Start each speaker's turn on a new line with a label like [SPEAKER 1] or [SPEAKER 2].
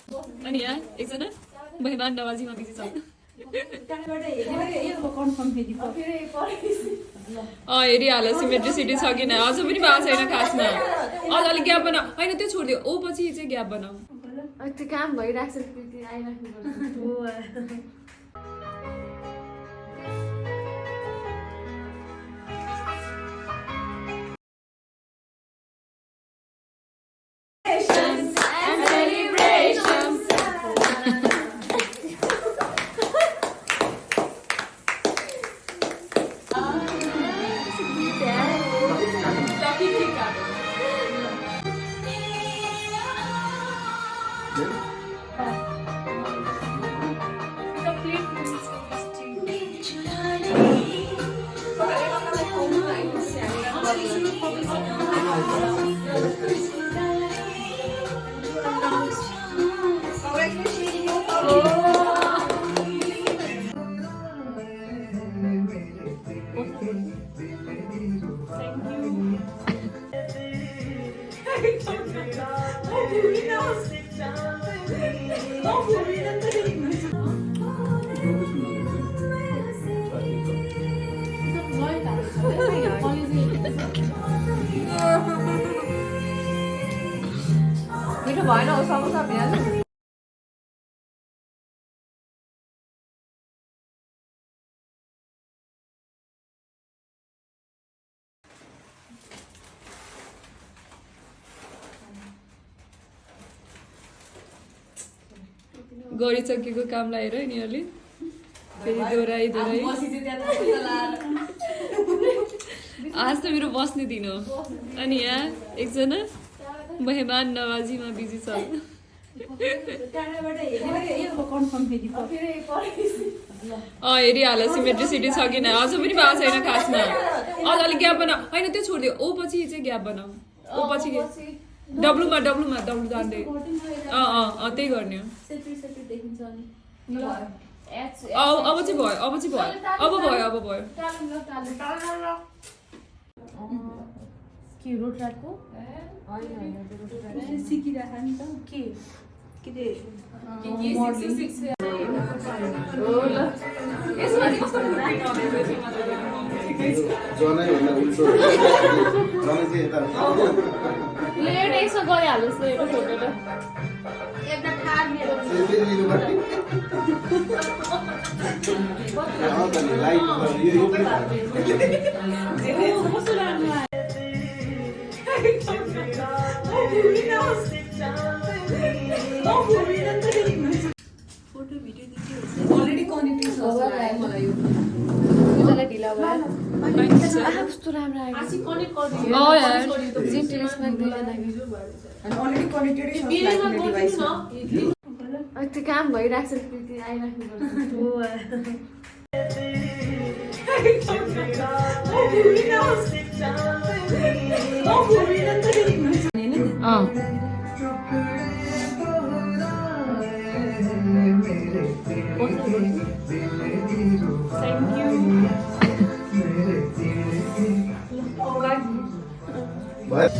[SPEAKER 1] अनि यहाँ एकजना मेहमान नवाजीमा बिजी छ। हेरिहाल सिमेट्रिसिटी छ कि न, अझ पनि भएको छैन खासमा। अझ अलिक ग्याप बनाऊ, होइन त्यो छोडिदियो, ओ पछि चाहिँ ग्याप बनाऊ।
[SPEAKER 2] त्यो काम भइरहेको छ, आइराख्नु। मिठो भएन हो समोसा भइहाल्छ।
[SPEAKER 1] गरिसकेको काम लगाएर यिनीहरूले फेरि दोहोऱ्याइ दोहोऱ्याइ। आज त मेरो बस्ने दिन हो। अनि यहाँ एकजना मेहमान नवाजीमा बिजी छ। हेरिहाल सिमेट्रिसिटी छ कि न, अझ पनि भएको छैन खासमा। अझ अलिक ग्याप बनाऊ, होइन त्यो छोडिदियो, ओ पछि चाहिँ ग्याप बनाऊ। ओ पछि डब्लुमा डब्लु जान्दै त्यही गर्ने हो। अब चाहिँ भयो, अब भयो।
[SPEAKER 2] के रोड रातको सिकिरहेको नि त के लेट यसो गइहाल्नुहोस् न एउटा फोटो त एउटा थार मेरो कस्तो राम्रो आयो। फोटो भिडियो देखियो अलरेडी कनेक्टेड छ मलाई यो त्यसलाई ढिला भयो। कस्तो राम्रो आयो। आसी कनेक्ट गर्दियो।
[SPEAKER 1] यार
[SPEAKER 2] जिन टेलिस्मा दुईजना
[SPEAKER 3] अनि अलरेडी कनेक्टेडै छ फ्लाइट डिभाइसमा।
[SPEAKER 2] त्यो काम भइरहेको छ, त्यो आइराख्नु पर्छ।
[SPEAKER 3] What?